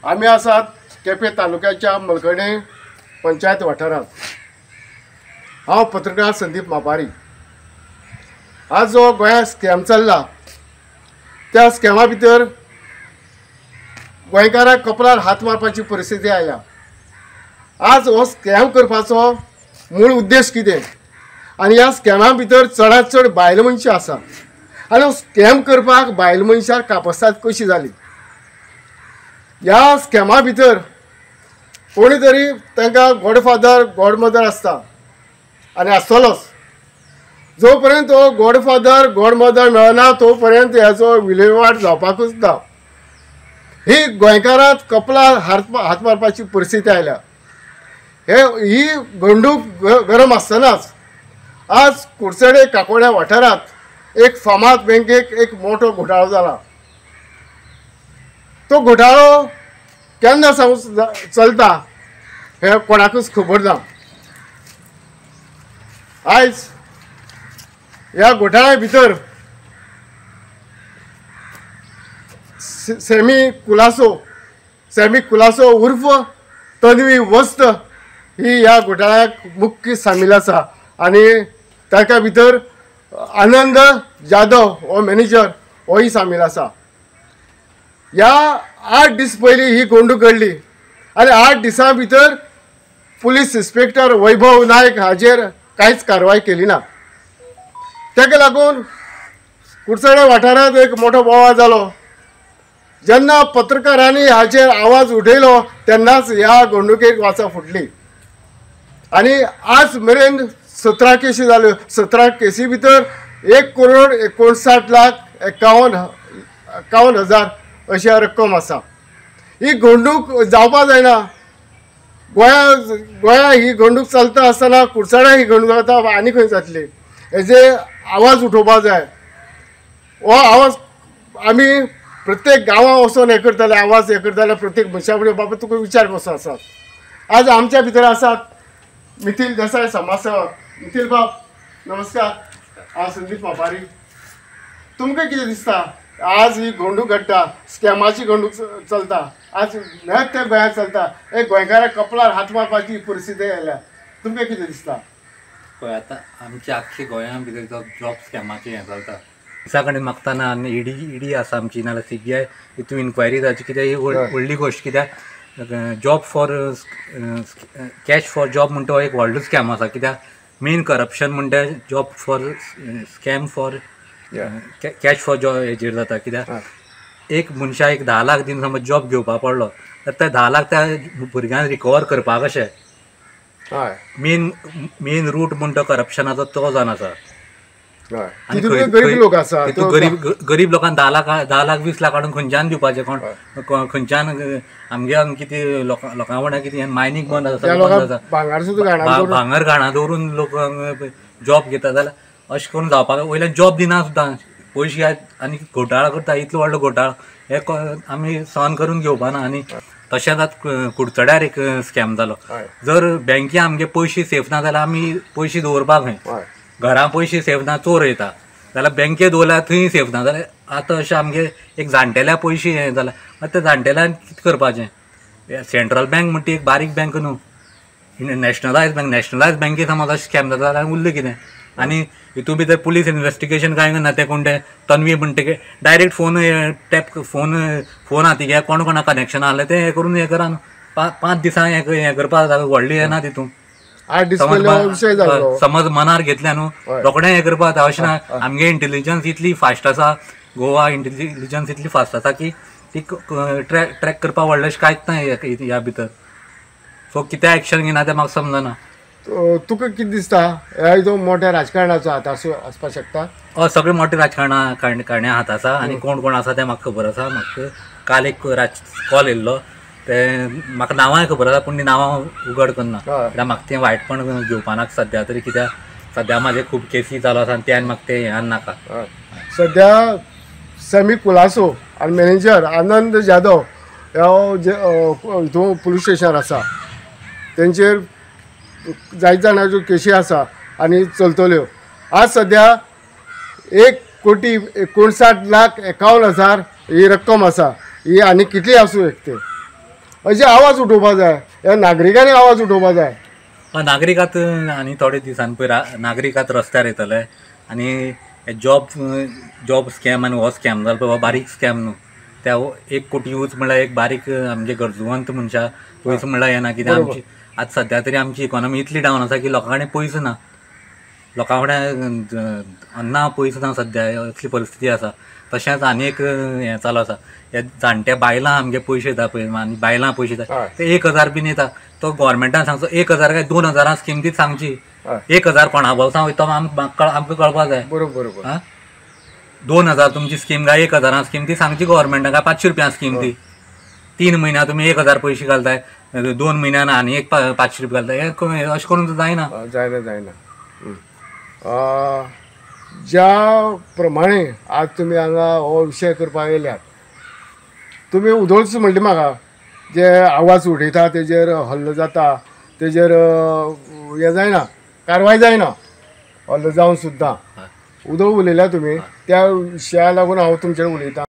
आमी आसात केपें तालुक्याच्या मलकणे पंचायत वाठारांत. हांव पत्रकार संदीप मापारी. आज जो गोंयांत स्कॅम चल्ला त्या स्कॅमा भितर गोंयकारांक कपलार हात मारपाची परिस्थिती आयल्या. आज हो स्कॅम करपाचो मूळ उद्देश कितें आनी ह्या स्कॅमा भितर चडांत चड बायल मनशां आसा आनी हो स्कॅम करपाक बायल मनशां कापस्ताद कशी जाली. ह्या स्कॅमा भितर कोणी तरी तांकां गॉडफादर गॉडमदर आसता आनी आसतलोच. जो पर्यंत हो गॉडफादर गॉडमदर मेळना तो पर्यंत ह्याचो विलेवाट जावपाकूच ना. ही गोंयकारांत कपलार हात मारपाची परिस्थिती आयल्या. हे ही घडणूक गरम आसतनाच आज कुडचडे काकोड्या वाठारांत एक फामाद बँकेक एक मोठो घोटाळो जाला. तो घोटाळो केन्ना सावन चलता हें कोणाकूच खबर ना. आयज ह्या घोटाळ्या भितर सॅमी कुलासो उर्फ तन्वी वस्त ही ह्या घोटाळ्याक मुख्य सामील आसा आनी ताका भितर आनंद जाधव हो मॅनेजर होय सामील आसा. ह्या 8 दीस पयलीं ही घडणूक घडली आनी 8 दिसां भितर पुलीस इन्स्पेक्टर वैभव नायक हाजेर कांयच कारवाय केली ना. ताका लागून कुडचडे वाठारांत एक मोठो बोवाळ जालो. जेन्ना पत्रकारांनी हाचेर आवाज उठयलो तेन्नाच ह्या घडणुकेक वाचा फुटली आनी आज मेरेन 17 केसी जाल्यो. 17 केसी भितर 1,59,51,000 अशी रक्कम आसा. ही घडणूक जावपा जायना. गोंया ही घडणूक चलता आसतना कुडचड्या ही घडणूक जाता आनी खंय जातली हेजे आवाज उठोवपा जाय. हो आवाज आमी प्रत्येक गांवां वचोन हें करताले, आवाज हें करताले प्रत्येक मनशा कडेन बाबा तुका विचार कसो आसा. आज आमच्या भितर आसात मिथिल देसाय समाजसेवक. मिथिल बाब नमस्कार. हांव संदीप मापारी. तुमकां कितें दिसता आज ही घडणूक घडटा, स्कॅमाची घडणूक चलता, आज न्हय ते गोंयांत चलता, एक गोंयकाराक कपलार हात मारपाची परिस्थिती आयल्या, तुमकां कितें दिसता? पळय आतां आमच्या आख्खे गोंया भितर जो जॉब स्कॅमाचें हें चलता दिसा कडेन मागतना आनी ईडी आसा आमची नाल्यार सीबीआय हितून इन्क्वायरी जावची. कित्याक ही व्हडली गोश्ट. कित्याक job for cash for job म्हणटा हो एक व्हडलो स्कॅम आसा. कित्याक मेन करप्शन म्हणटा job for scam for cash for job हेजेर जाता. कित्याक एक मनशाक एक 10 लाख दिवन समज जॉब घेवपाक पडलो तर ते 10 लाख त्या भुरग्यान रिकवर करपाक कशें मेन रूट म्हणटा करप्शनाचो तो जावन आसा. गरीब लोक आसा, गरीब लोकांक 10 लाख 10 लाख 20 लाख काडून खंयच्यान दिवपाचें? कोण खंयच्यान आमगे हांगा कितें लोकां वांगडा कितें मायनींग बंद आसा, भांगर घाणा दवरून लोक जॉब घेता जाल्यार अशें करून जावपाक वयल्यान जॉब दिना सुद्दां पयशे आनी घोटाळो करता. इतलो व्हडलो घोटाळो हे आमी सहन करून घेवपा ना. आनी तशेंच आतां कुडचड्यार एक स्कॅम जालो. जर बँके आमगे पयशे सेफ ना जाल्यार आमी पयशे दवरपाक खंय? घरां पयशे सेफ ना, चोर येता जाल्यार बँके दवरल्यार थंय सेफ ना. जाल्यार आतां अशें आमगे एक जाणटेल्या पयशे हें जाल्यार मागीर त्या जाणटेल्यान कितें करपाचें? सेंट्रल बँक म्हणटा एक बारीक बँक न्हू, नॅशनलायज बँक. नॅशनलायज बँके समज अशें स्कॅम जाता जाल्यार उरलें कितें? आनी हितून भितर पुलीस इन्वेस्टिगेशन कांय ना. ते कोण ते तन्वी म्हणटा direct phone tap phone हाती घे, कोण कोणा कनेक्शन आहलें तें हें करून हें करा न्हू. 5 दिसां हें करपाक जाता, व्हडलें हें ना तितून. समज मनार घेतल्या न्हू रोखडें हें करपाक जाता अशें ना. आमगे इंटेलिजन्स इतली फास्ट आसा, गोवा इंटेलिजन्स इतली फास्ट आसा की ती ट्रॅक करपाक व्हडलें अशें कांयच ना ह्या भितर. सो कितें एक्शन घेना तें म्हाका समजना. तुका कितें दिसता ह्या हितून मोठ्या राजकारणाचो हात आसपाक शकता? हय, सगळे मोठे राजकारणा कारण्या हात आसा आनी कोण कोण आसा तें म्हाका खबर आसा. म्हाका काल एक कॉल येयल्लो, ते म्हाका नांवांय खबर आसा पूण ती नांवां उगड करना कित्याक म्हाका तें वायटपण घेवपा नाका सद्या तरी. कित्याक सद्या म्हाजे खूब केसी चालू आसा आनी ते आनी म्हाका तें हें नाका. सद्या सॅमी कुलासो आनी मॅनेजर आनंद जाधव ह्या जे हितून पुलीस स्टेशनार आसा तेंचेर जायत जाणाच्यो केशी आसा आनी चलतल्यो. आज सद्या 1,59,51,000 ही रक्कम आसा. ही आनी कितली आसूं शकते. अशे आवाज उठोवपा जाय, ह्या नागरिकांनी आवाज उठोवपा जाय. नागरिकात आनी थोडे दिसान पळय नागरिकात रस्त्यार येतले आनी जॉब स्कॅम आनी हो स्कॅम जालो पळय, हो बारीक स्कॅम न्हू. त्या 1 कोटी यूज म्हणल्यार एक बारीक आमचे गरजूवंत मनशां पयसो म्हणल्यार येना. कित्याक आमची आतां सद्या तरी आमची इकॉनॉमी इतली डावन आसा की लोकां कडेन पयसो ना, लोकां कडेन अन्ना पयसो ना, सद्या असली परिस्थिती आसा. तशेंच आनी एक हें चालू आसा, हे जाणटे बायलां आमगे पयशे येता पळय आनी बायलां पयशे येता ते 1000 बीन येता. तो गोवोरमेंटान सांगचो 1000 काय 2000 स्कीम ती सांगची. 1000 कोणा बोल्सां वयता आमकां कळपा जाय. बरोबर बरोबर. आं 2000 तुमची स्कीम काय 1000 स्कीम ती सांगची गोवोरमेंटान, काय 500 रुपया स्कीम ती. 3 म्हयन्या तुमी 1000 पयशे घालताय, 2 म्हयन्यान आनी एक 500 रुपया घालताय, हें अशें करून जायना. जायना जायना. ज्या प्रमाणे आज तुमी हांगा हो विशय करपाक येयल्यात, तुमी उदळच म्हणलें म्हाका जे आवाज उठयता तेजेर हल्लो जाता, तेजेर हें जायना, कारवाय जायना, हल्लो जावन सुद्दां उदळ उलयल्या तुमी, त्या विशया लागून हांव तुमचेर उलयतां.